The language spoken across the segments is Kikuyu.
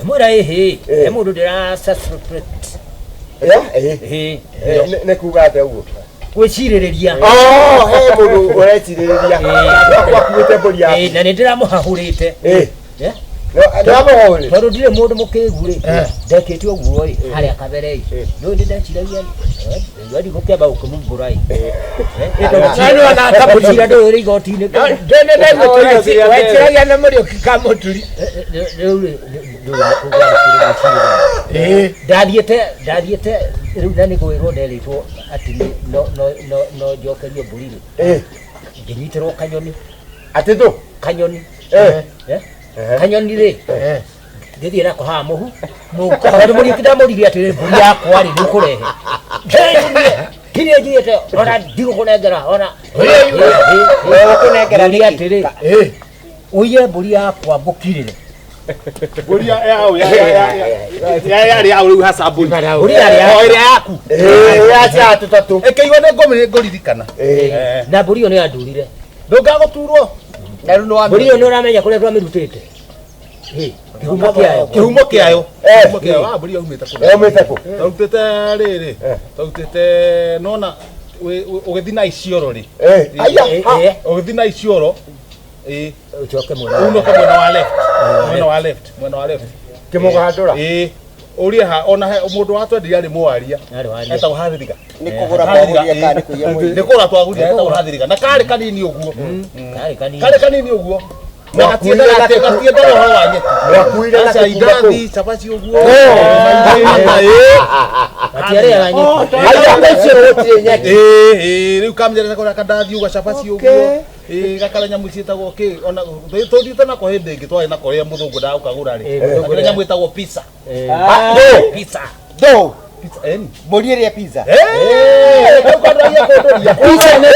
Mwĩra ĩhĩ, Eh. he mũndũ ndĩra suspect. Eh, eh. Ĩhĩ. Eh, nĩ kuga atĩa ũguo? Gwĩcirĩrĩria. Oh, he mũndũ ũrecirĩrĩria. Eh. Wakuĩte mbũri Ĩĩ, yaku. na nĩ ndĩramũhahũrĩte. Eh. Eh? Ndamũhũrĩ. Tondũ ndirĩ mũndũ mũkĩgu rĩ, Eh. ndekĩte ũguo ĩ, harĩa kabere ĩ. Eh. Nĩ nĩ ndeciragia ĩ, gũkĩamba gũkĩmumbũra ĩ. Na nĩ ona Kamũcira ndũĩ rĩ igoti-inĩ. Weciragia na Mũriũki Kamũturi. Rĩu rĩ, ndũĩ nĩ kũgwatĩrĩria. Ndathiĩte rĩu na nĩ kwĩrwo nderĩtwo atĩ no no no no njokerio mbũri rĩ. Eh. Ngĩnyitĩrwo kanyoni. Atĩ thũ? Kanyoni. Eh. Eh? Eh. Kanyoni rĩ. Eh. Ngĩthiĩ nako haha mũhu. Tondũ Mũriũki ndamũririe atĩrĩ mbũri yakwa rĩ nĩ ũkũrehe. Kiria njugĩte ona ndigũkũnengera ona. Ũgũkũnengera Ngĩũria nĩkĩ? atĩrĩ Eh. ũiye mbũri yakwa ngũkirĩre. Mbũri ya ya ya ya ya ya ya rĩu haca mbũri. Mbũri yarĩ yakwa. O ĩrĩa yaku. Eh, ya cia tũtatũ. Ĩkĩigua nĩ ngũmĩ ngũririkana. Eh. Eh. Na mbũri ĩyo nĩ yandurire. Ndũngagũturwo. Na rĩu nĩ Mbũri ĩyo nĩ ũramenya kũrĩa twamĩrutĩte. Ĩ, kĩhumo kĩayo. Kĩhumo kĩayo. Eh. Kĩhumo kĩayo. Ah, mbũri yaumĩte kũ? Yaumĩte kũ? Twarutĩte rĩrĩ. Eh. Twarutĩte nona ũgĩthiĩ na Isiolo rĩ. Eh. Aya. Ĩ, ha. ĩ, Ũgĩthiĩ na Isiolo. Ĩ. ũcoke mwena. Unũke mwena wa left. Mwena wa left. Mwena wa left. Kĩmũgandũra. Ĩ. Ũrie ha ona he mũndũ watwendirie arĩ mwaria. Arĩ waria. Etagwo Hathiriga. Nĩ kũgũra mwagũrire kana nĩ kũiya mwĩrĩ? Nĩ kũgũra twagũrire etagwo Hathiriga. Na karĩ kanini ũguo. Karĩ kanini. Karĩ kanini ũguo. Na Mwakuire na gatiendaga ũhoro wa nyeki. Mwakuire na Aca kĩkuuma kũu. indathi, cabaci ũguo. Gatiarĩaga nyeki. Aya, ũcio gũtirĩ nyeki. Ĩĩ, ĩĩ, rĩu kamenyerete kũrĩa kandathi ũguo cabaci ũguo. Ĩĩ, gakara nyamũ ciĩtagwo kĩ ona tũthiĩte nako hĩndĩ ĩngĩ twarĩ nako rĩrĩa mũthũngũ ndagũkagũra rĩ. Ĩĩ, mũthũngũ Gakĩrĩa nyamũ ĩtagwo pizza. Ah, ndũ. Pizza. Ndũ, Pizza, ĩni. mbũri ĩrĩa pizza. Ĩĩ, kau kandwaria kũndũria. Pizza nĩ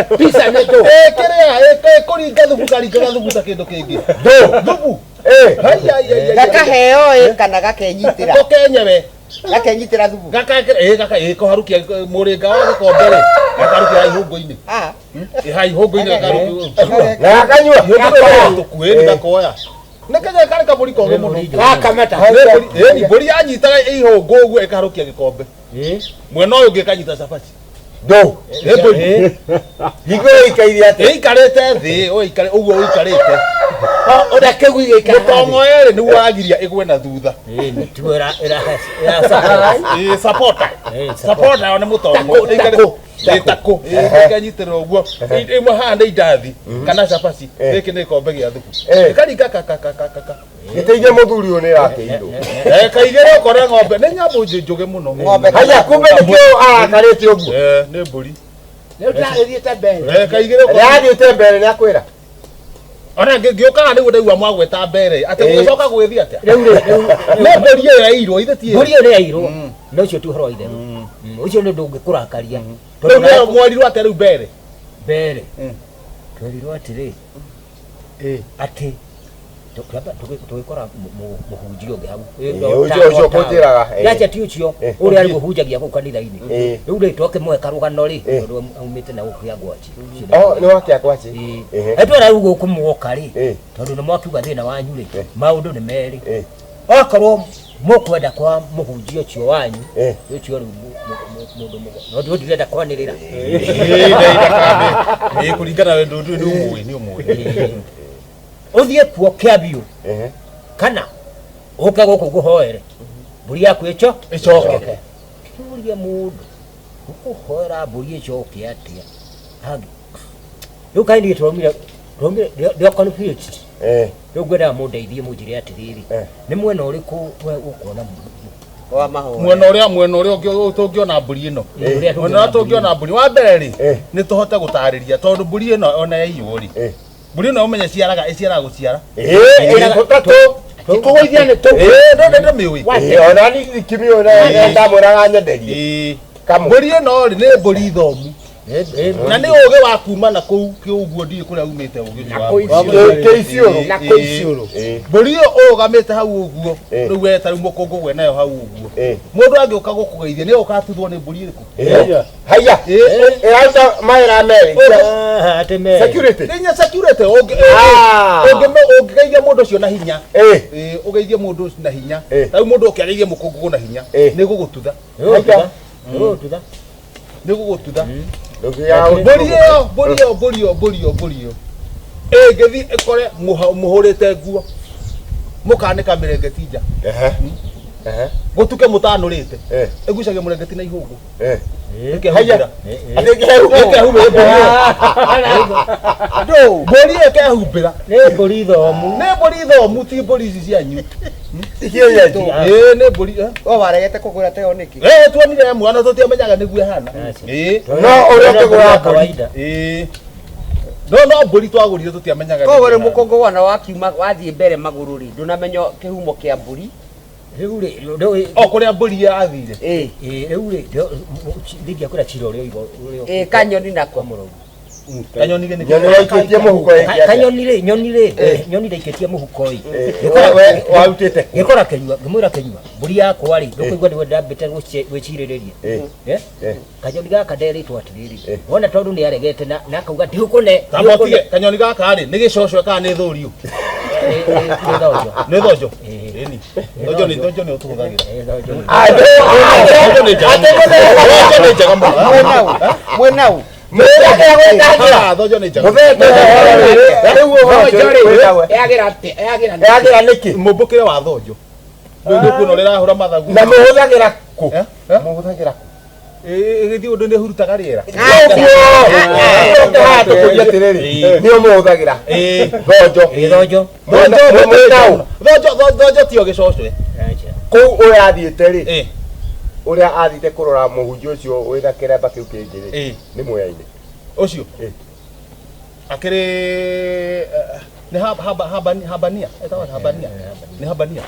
ndũ. Pizza nĩ ndũ. Ĩĩ, kĩrĩa, ĩĩ, kũringa thubu karingaga thubu ta kĩndũ kĩngĩ. Ndũ. Thubu. Eh. Hai, ai, ai, ai, ai. Gakaheo ĩ kana gakenyitĩra. Ko kenyewe. Gakenyitĩra thubu. Gakekĩra, ĩĩ, gaka, ĩĩ, kũharukia mũrĩnga wa gĩkombe rĩ, gakarukia ihũngũ-inĩ. Ah. Ĩ, ha ihũngũ-inĩ gakarukia. Na gakanyua. Tũkuĩ gakoya. Nĩ kenya karĩ kabũri kogĩ mũno. Gakamata. Ĩni, mbũri yanyitaga ihũngũ ũguo ĩkaharũkia gĩkombe. Ĩ, Mwena ũyũ ũngĩ ĩkanyita cabaci. Ndũ. Ĩ mbũri. Hingo ĩyo ĩikaire atĩa? Ĩikarĩte thĩ, ũikare ũguo ũikarĩte. Ũrĩa kĩgui gĩikaraga thĩ. Mũtongo erĩ nĩguo wagiria ĩgwe na thutha. ĩ, nĩ tiguo ĩra ĩra ĩra Ĩ supporter. Ĩ, Supporter yo nĩ mũtongo. Takũ, takũ. Ĩ takũ. Ĩkanyitĩrĩra ũguo. Ĩmwe haha nĩ indathi kana cabaci. Gĩkĩ nĩ gĩkombe gĩa thubu. Eh. Ĩkaringa ka ka ka ka ka ka. Gĩteithie mũthuri ũyũ nĩ rakĩirwo. Eh, kaigĩre ũkore ng'ombe nĩ nyamũ njũgĩ mũno. Ng'ombe Haya, kumbe nĩkĩo arakarĩte ũguo. Eh, nĩ mbũri. Rĩu ndagĩthiĩte mbere. Eh, kaigĩre ũkore. Nĩathiĩte mbere nĩakwĩra. Ona ngĩũkaga nĩguo ndaigua mwagweta mbere atĩ Eh. gũgĩcoka gũgĩthiĩ atĩa? Rĩu rĩ, rĩu No mbũri ĩyo yairwo ithe ti ĩyo. mbũri ĩyo nĩ yairwo. Na ũcio ti ũhoro wa itherũ. Ũcio nĩ ũndũ ũngĩkũrakaria. Rĩu Tondũ nĩyo mwerirwo atĩa rĩu mbere? mbere twerirwo atĩrĩ atĩ tũgĩkora mũhunjia ũngĩ hau. Ũcio ũcio kũnjĩraga. Eh. Yacha ti ũcio Eh. ũrĩa arĩ kũhunjagia kũu kanitha-inĩ. Eh. Rĩu rĩ twakĩmũhe karũgano rĩ Eh. tondũ aumĩte na gũkũ kĩa Ngwaci. Oh, nĩ wa kĩa Ngwaci. Ehe. Etwara rĩu gũkũ mwoka rĩ Eh. tondũ nĩ mwakiuga thĩna wanyu rĩ Eh. maũndũ nĩ merĩ. Eh. Okorwo mũkwenda kwa mũhunjia ũcio wanyu Eh. ũcio rĩu mũndũ mũgo no ndũ ndirenda kwanĩrĩra. Ĩĩ kũringana na ndũ nĩ ũmũĩ nĩ ũmũĩ. Ũthiĩ kuo kĩa biũ Ehe. kana ũke gũkũ ngũhoere mbũri yaku ĩco Ĩcoke. Kĩũria mũndũ ũkũhoera mbũri ĩcoke atĩa hangĩ rĩu kaĩ niĩ twaumire twaumire ndĩ confused. Eh. Rĩu ngwendaga mũndeithie mũnjĩre atĩrĩrĩ Eh. nĩ mwena ũrĩkũ we ũkuona Wa mahoya. Mwena ũrĩa ũngĩ tũngĩona mbũri ĩno. ũrĩa Mwena ũrĩa tũngĩona mbũri wa mbere rĩ Eh. nĩ tũhote gũtarĩria tondũ mbũri ĩno ona yaiywo rĩ. Eh. Mbũri ĩno ũmenye ciaraga ĩciaraga gũciara. Eh, eh, tũtatũ. Kũgũithia nĩ tũ. Ĩĩ no nĩ ndĩmĩũĩ. Eh, ona ni kimiũ na ndamwĩraga nyenderie. Ĩĩ. Kamwe. Mbũri ĩno rĩ nĩ mbũri thomu. Na nĩ ũgĩ wa kuma na kũu kĩũguo ndiĩ kũrĩa umĩte ũgĩ ũcio wa mbũri. Kĩiciũrũ. Na kũiciũrũ. Mbũri ĩyo ũrũgamĩte hau ũguo Eh. rĩu weta rĩu mũkũngũ gwe nayo hau ũguo Eh. mũndũ angĩũka gũkũgeithia nĩ ũgatuthwo nĩ mbũri ĩrĩkũ Haya. Ĩraruta mawĩra merĩ. Atĩ me. Security. nginya security Ah. ũngĩgeithia mũndũ ũcio na hinya Eh. Ĩĩ, ũgeithie mũndũ ũcio na hinya Eh. rĩu mũndũ ũkĩageithia mũkũngũgũ na hinya Eh. nĩ gũgũtutha Nĩgũgũtutha. Nĩgũgũtutha. nĩ gũgũtutha Ndũngĩaga mbũri ĩyo mbũri ĩyo mbũri ĩyo mbũri ĩyo mbũri ĩyo ĩngĩthiĩ ĩkore mũhũrĩte nguo mũkanĩka mĩrengeti nja Ehe. Ehe. gũtuke mũtanũrĩte Eh. ĩgucagia mũrengeti na ihũngũ Eh. ĩkehumbĩra Atĩ ĩkehumbĩra. ĩkehumbĩra mbũri ĩyo mbũri ĩyo ĩkehumbĩra Nĩ mbũri thomu. nĩ mbũri thomu ti mbũri ici cianyu Ikienyeji. ĩĩ nĩ mbũri eh. We waregete kũgũra teo nĩkĩ? Eh, tuonire ĩmwe na tũtiamenyaga nĩguo ĩhana Aca. ĩĩ No ũrĩa ũkĩgũra mbũri. Kawaida. ĩĩ no no mbũri twagũrire tũtiamenyaga Koguo nĩguo rĩu ĩhana. mũkũngũ wona wakiuma wathiĩ mbere magũrũ rĩ ndũnamenya kĩhumo kĩa mbũri. Rĩu rĩ, rĩu o kũrĩa mbũri yathire Ĩĩ. ĩ rĩu rĩ, ndingĩakwĩra cira ũrĩa ũigo ũrĩa Ĩĩ kanyoni nako. mũrũu. kanyoni gĩ nĩ Nyoni waikĩtie mũhuko ĩngĩ atĩa? Kanyoni rĩ, nyoni rĩ, nyoni ndaikĩtie mũhuko ĩ. We warutĩte kũ? Ngĩkora Kĩnyua, ngĩmwĩra Kĩnyua, mbũri yakwa rĩ, ndũkũigua nĩwe ndambĩte gwĩcirĩrĩria. Eh. Eh? Eh. Kanyoni gaka nderĩtwo atĩrĩrĩ, Eh. wona tondũ nĩ aregete na na akauga ndigũkũne, Tamba ũtige kanyoni gaka rĩ nĩ gĩcocwe kana nĩ thũriũ nĩ thonjo. nĩ thonjo Ĩĩ. ĩni thonjo nĩ thonjo nĩ ũtũhũthagĩra Ĩ, thonjo nĩ- thonjo nĩ njega mũno. Thonjo nĩ njega mũno Mwenau. Mwenau. Ah, thonjo nĩ njega Rĩu ũhoro ũcio wĩtagwo- Yagira atĩa? Yagira Yagira nĩkĩ? mũmbũkĩre wa thonjo rĩu nĩ kuona ũrĩa ĩrahũra mathagu Na mũhũthagĩra kũ? Eh? Eh? Mũhũthagĩra kũ? Ĩ, ĩgĩthiĩ ũndũ nĩ ĩhurutaga rĩera Ũguo. Haha tũkũria atĩrĩrĩ, nĩo mũhũthagĩra. Ĩ. Thonjo. Ĩ, thonjo. Mwena- mwenau. Thonjo thonjo tio gĩcocwe Aca. Kũu ũrĩa athiĩte rĩ, Ĩ, ũrĩa athiĩte kũrora mũhunjia ũcio wĩna kĩremba kĩu kĩngĩ rĩ, ĩ. nĩ mwea-inĩ. Ũcio Ĩ. akĩrĩ nĩ habania ĩtagwo habania nĩ habania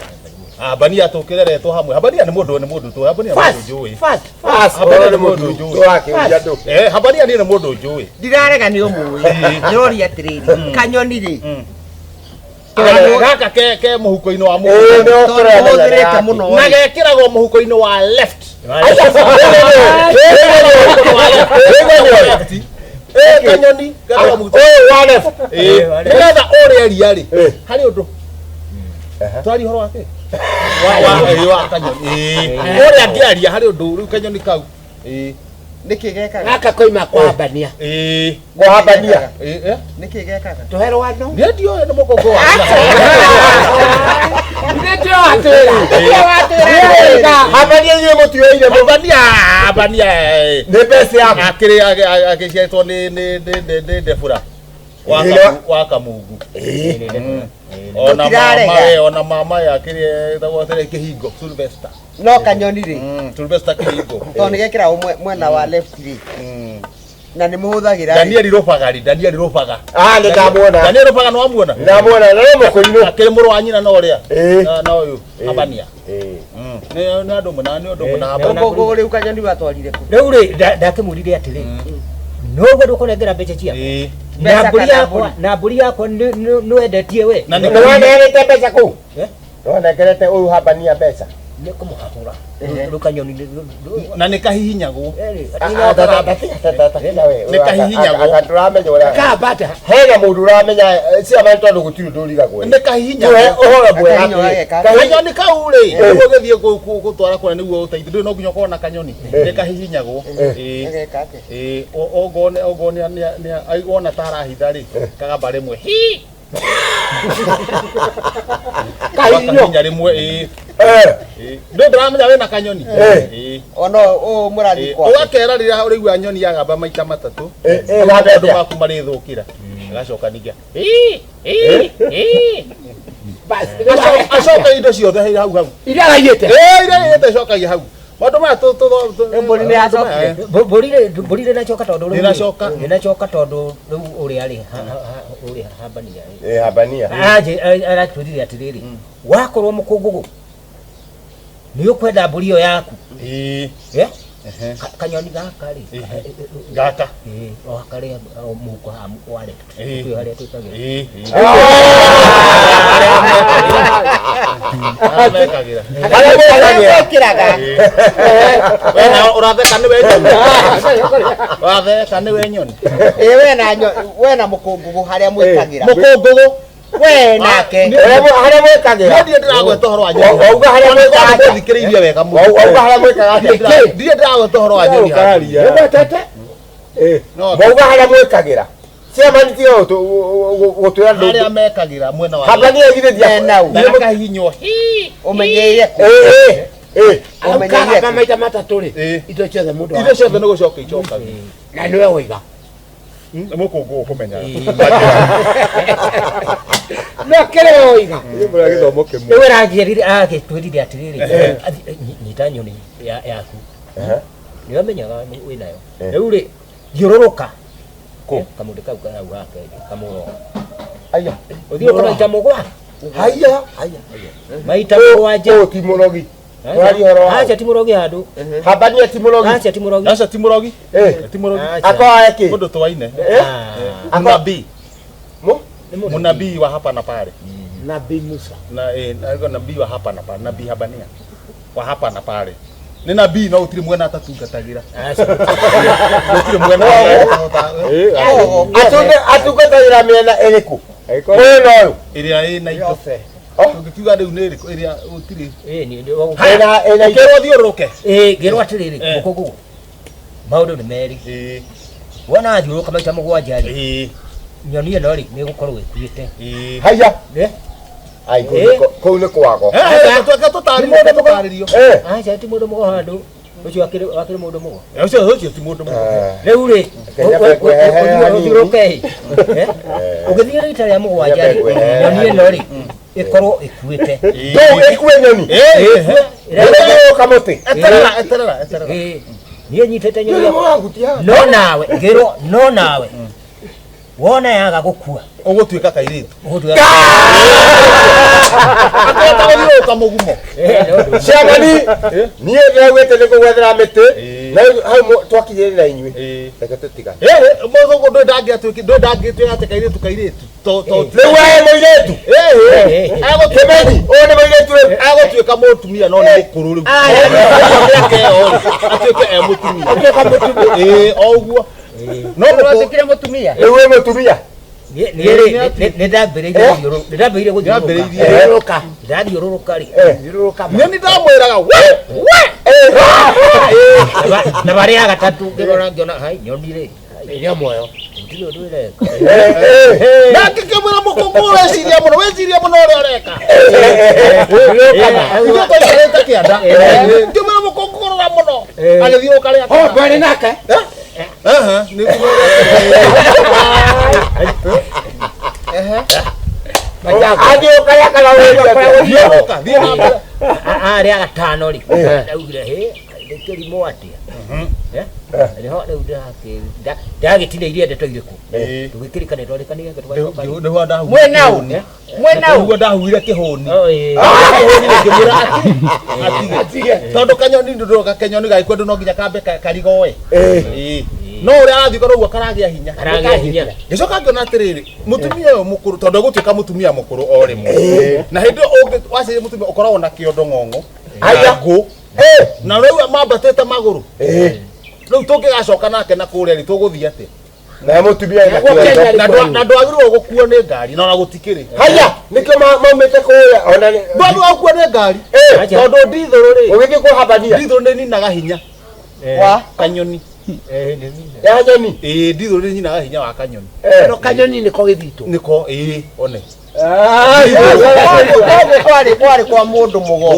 habania tũkĩreretwo hamwe habania nĩ mũndũ nĩ mũndũ tũ habania nĩ mũndũ njũĩ Fast. Habania nĩ mũndũ njũĩ Tũrakĩũria andũ. Eh, habania niĩ nĩ mũndũ njũĩ Ndirarega nĩ ũmũĩ. Ndĩroria atĩrĩrĩ, kanyoni rĩ gaka ke ke mũhuko-inĩ wa Ĩ, mũhuko nĩo tondũ tũrenda ũhũthĩrĩte mũno na rĩ. gekĩragwo mũhuko-inĩ wa left Eh, kanyoni gekĩragwo mũhuko Ũyũ wa left. Eh, nĩgetha ũrĩa ria rĩ Eh. harĩ ũndũ twari ũhoro wake wa kanyoni Ĩ, ũrĩa angĩaria harĩ ũndũ rĩu kanyoni kau Ĩ, Nĩkĩ gekaga? Gaka koima kwambania. ĩ, Kũhambania. ĩ, eh. Nĩkĩ gekaga? Tũhe rwano. Niĩ ndiũĩ nĩ mũkũngũ wa Nĩtio watwĩra. Nĩtio watwĩra. Hambania inyuĩ mũtiũire mũno. Habania habania eh. Nĩ mbeca yaku. Akĩrĩ agĩciarĩtwo nĩ nĩ nĩ nĩ nĩ Ndebura wa Ĩ, wa Kamungu Ĩ. ona Tũtirarega. mama we ona mama we akĩrĩ etagwo atĩrĩ Kĩhingo Sylvester No kanyoni rĩ Sylvester Kĩhingo tondũ nĩ gekĩragwo mwena wa left rĩ na nĩ mũhũthagĩra rĩ. Daniel Rũbaga rĩ Daniel Rũbaga Ah, nĩ ndamuona. Daniel Rũbaga nĩ wamuona Ndamuona na nĩ mũkũrinũ. akĩrĩ mũrũ wa nyina na ũrĩa Ĩ. na ũyũ Ĩ. Habania Ĩ. nĩ nĩ andũ mũna nĩ ũndũ mũna Ĩ, Habania Mũkũngũ rĩu kanyoni watwarire kũ? Rĩu rĩ, ndakĩmwĩrire atĩrĩ, noguo ndũkũnengera mbeca ciakwa. Ĩ. Na Mbeca mbũri kana yakwa, mbũri? na mbũri yakwa nĩ wendetie we. Na nĩ Nĩ waneanĩte mbeca kũu? Eh? Nĩ wanengerete ũyũ hambania mbeca? Nĩ kũmũhahũra. Rĩu kanyoni nĩ- na nĩ kahihinyagwo Nĩ kahihinyagwo. Ndũramenya ũrĩa. Kambata. Hena mũndũ ũramenya cia tondũ gũtirĩ ũndũ ũrigagwo. nĩ Tũhe kahihinyagwo ũhoro mwega. Kahihinyo gageka. Kanyoni kau rĩ nĩguo gĩthiĩ gũtwara kũrĩa nĩguo ũteithio ndũĩ no nginya ũkorwo na kanyoni nĩ kahihinyagwo Ĩ. Gageka atĩa? Ĩ, ongorwo ongorwo nĩ wona ta arahitha rĩ kagamba rĩmwe hi Kahihinyo. kahihinya rĩmwe ĩ Eh. ĩ. Ndũĩ ndũramenya wĩna kanyoni Eh. Ĩ. Ona ũũ mũrathiĩ Ĩ, kwake. ũgakera rĩrĩa ũraigua nyoni yagamba maita matatũ Ĩ, ĩ, maũndũ gambia. maku marĩthũkĩra agacoka ningĩ "Ĩ, ĩ, ĩ." Bas. Acoka indo ciothe hau hau Iria araiyĩte. Ĩ, iria yete icokagia hau maũndũ maya Ĩ, mbũri nĩ yacokire. Mbũri rĩ, mbũri rĩnacoka tondũ rĩu rĩ- Rĩnacoka. rĩnacoka tondũ rĩu ũrĩa rĩ ũrĩa hambania rĩ. Ĩ, hambania. Aje aratwĩrire atĩrĩrĩ, wakorwo mũkũngũgũ nĩ ũkwenda mbũri ĩyo yaku Ĩ. eh? Kanyoni gaka rĩ. Gaka. O karĩa mũhuko haha wa left. Kwĩ harĩa twĩkagĩra. Mekagĩra. Harĩa mwĩkĩraga. We na ũratheka nĩ we nyoni. Ũratheka nĩ we nyoni. Ĩ we na mũkũngũgũ harĩa mwĩkagĩra. Mũkũngũgũ. We nake. Harĩa mwĩkagĩra. Niĩ ndĩragweta ũhoro wa nyoni. Wauga harĩa mwĩkaga atĩa? Thikĩrĩirie wega mũno. Wauga harĩa mwĩkaga atĩa? Ndirĩ ndĩragweta ũhoro wa nyoni. Nĩgwetete? Wauga harĩa mwĩkagĩra. Chairman tiga gũtwĩra Harĩa ndũ. mekagĩra mwena wa. Habania githĩ Mwena ũ. Na gakahihinywo. Ũmenyeire kũ? Ũmenyeire Ũkagamba kũ? maita matatũ rĩ, indo ciothe mũndũ Indo ciothe nĩ gũcoka icokaga. na nĩwe woiga. Nĩ mũkũngũgũ kũmenyaga. No kĩrĩa woiga. Gĩthomo kĩmwe. Rĩu aranjĩrire agĩtwĩrire atĩrĩrĩ, nyita nyoni yaku. Nĩamenyaga wĩnayo. Rĩu rĩ, thiũrũrũka. Kũ? Kamũndũ kau karau gake kamũro. Aya. Ũthiũrũrũka maita mũgwanja. Haya. Haya. Maita mũgwanja. Ũyũ ti mũrogi. Tũraria ũhoro wa Aca ti mũrogi handũ. Habania ti mũrogi. Aca ti mũrogi. Aca ti mũrogi. Ti mũrogi. Akoa kĩ? Mũndũ twaine. Mũnabii. Mũnabii wa hapa na pale. Nabii Musa. Na nabii wa hapa na pale, nabii Habania. Wa hapa na pale. Nĩ nabii no gũtirĩ mwena atatungatagĩra. Gũtirĩ mwena Atungatagĩra mĩena ĩrĩkũ? Ũyũ na ũyũ. Ĩrĩa ĩna indo. Tũngĩkiuga rĩu nĩ ĩrĩkũ ĩrĩa gũtirĩ. Ĩna indo. Ũkĩrwo thiũrũrũke. Ngĩrwo atĩrĩrĩ, mũkũngũgũ. Maũndũ nĩ merĩ. Wona athiũrũrũka maita mũgwanja rĩ, nyoni ĩno rĩ nĩ ĩgũkorwo ĩkuĩte. Haya. Ai kũu nĩ kwago. Tũtarĩrio. Aca ti mũndũ mũgo handũ. Ũcio akĩrĩ mũndũ mũgo. Ũcio ti mũndũ mũgo. Rĩu rĩ, ũthiũrũrũke ĩ. Ũgĩthiĩ rita rĩa mũgwanja rĩ, nyoni ĩno rĩ ĩkorwo ĩkuĩte. Ndũ ĩkue nyoni. Ĩrathiũrũrũka mũtĩ. Eterera, eterera, eterera. Niĩ nyitĩte nyoni no nawe ngĩrwo no nawe wona yaga gũkua ũgũtuĩka kairĩtu. Ũgũtuĩka Akĩhota gũthiũrũrũka mũgumo. Chairman, niĩ ndĩraugĩte nĩ ngũgwethera mĩtĩ na hau twakinyĩrĩra inyuĩ. Reke tũtigane. Mũthũngũ ndũĩ ndangĩtuĩka atĩ kairĩtu kairĩtu. Rĩu we mũirĩtu. Kĩmenyi, ũyũ nĩ mũirĩtu rĩu. Agũtuĩka mũtumia no nĩ mũkũrũ rĩu. Mĩaka ĩyo rĩ, atuĩke e mũtumia. Ĩĩ, o ũguo. No Ũratuĩkire mũtumia? Rĩu wĩ mũtumia. Nĩ ndambĩrĩirie gũthiũrũrũka. Ndathiũrũrũka rĩ. Nĩ ndamwĩraga we we. Na barĩa gatatũ ngĩrora ngĩona hai nyoni rĩ. Ĩrĩ muoyo. Gũtirĩ ũndũ ĩreka. Na ngĩkĩmwĩra mũkũngũ weciria mũno, weciria mũno ũrĩa ũreka. Ithuĩ twaikarĩte kĩanda. Ngĩmwĩra mũkũngũ rora mũno. Agĩthiũrũka rĩa Oh, mwarĩ nake? Nĩ Athiũrũka rĩa kana Thiũrũrũka, thiĩ na mbere. Arĩa gatano rĩ, ndaugire hĩ, ndĩkĩrimũ atĩa. Nĩho rĩu ndagĩtinĩirie ndeto irĩkũ. Tũgĩkĩrĩkanĩra twarĩkanĩire tũgacoka. Mwena ũ? Mwena ũ? Nĩguo ndahuire kĩhũni. Kĩhũni ngĩmwĩra atige. Tondũ kanyoni ndũroka kanyoni gagĩkua ndũ no nginya kambe karigoe. No ũrĩa arathiĩ korwo ũguo karagĩa hinya. Karagĩa hinya. Ngĩcoka ngĩona atĩrĩrĩ, mũtumia ũyũ mũkũrũ tondũ egũtuĩka mũtumia mũkũrũ o rĩmwe. Na hĩndĩ ĩyo waciria mũtumia ũkoragwo na kĩondo ng'ong'o. Haya. Ngũ. Na rĩu mambatĩte magũrũ. Rĩu tũngĩgacoka nake na kũrĩa rĩ tũgũthiĩ atĩa? Na mũtumia ena kĩondo. Na ndwagĩrĩirwo gũkuo nĩ ngari na ona gũtikĩrĩ. Haya, nĩkĩo maumĩte kũrĩa ona Ndwagĩrĩirwo gũkuo nĩ ngari. Tondũ ndithũrũ rĩ. Ũgĩthiĩ kũhabania. Ndithũrũ nĩ ninaga hinya. Wa? Kanyoni. Ya nyoni. Ĩĩ ndithũrũ nĩ ninaga hinya wa kanyoni. No kanyoni nĩko gĩthitũ. Nĩko ĩĩ one. Koguo kwarĩ kwa mũndũ mũgo.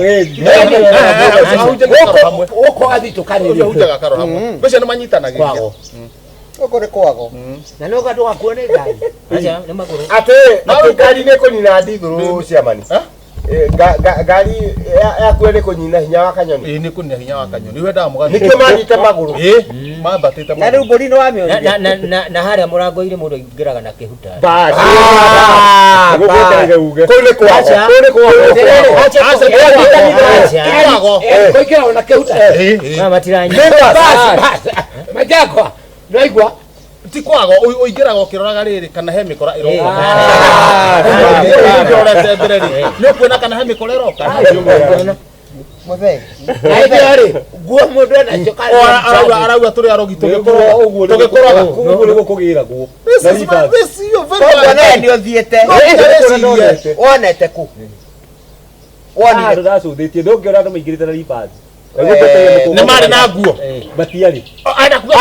Gũkũ gathitũ kanini. Ũhunjaga karo hamwe. Mbeca nĩ manyitanagĩria. Gũkũ nĩ kwago. Na no ndũgakuo nĩ ngari. Aca nĩ magũrũ. Atĩ ngari nĩ kũnina ndithũrũ ciamani. Ngari yakuo nĩ kũnyina hinya wa kanyoni. Ĩĩ nĩ kũnina hinya wa kanyoni. Wendaga mũgathiĩ. Nĩkĩo manyite magũrũ. Ĩĩ mambatĩte Na rĩu mbũri nĩ wamĩonire? Na harĩa mũrango-inĩ mũndũ aingĩraga na kĩhuta. Basi. Gũgũetereire uge. Kũu nĩ kwago. Aca. Kũu nĩ kwago. Aca. Aca. Aca. Kwago. Kũingĩra ona kĩhuta. Maya matiranyita. Bas, bas. Majakwa. Naigua. Ti kwago ũingĩraga ũkĩroraga rĩrĩ kana he mĩkora ĩroka. Ah. Ũrorete mbere rĩ nĩ ũkuona kana he mĩkora ĩroka. Mũthee. Na hĩndĩ ĩyo rĩ, nguo mũndũ enacio O arauga arauga tũrĩ arogi Tũgĩkũrũa ũguo nĩguo- tũgĩkũraga. ũguo nĩguo kũgĩragwo. This Na is my reverse. this you very Koguo well. nawe nĩ ũthiĩte. Ndonete. Wonete kũ? Handũ Wonire. ndacũthĩtie ndũngĩona andũ maingĩrĩte na reverse. Nĩ marĩ na nguo. Matiarĩ. Anakuga.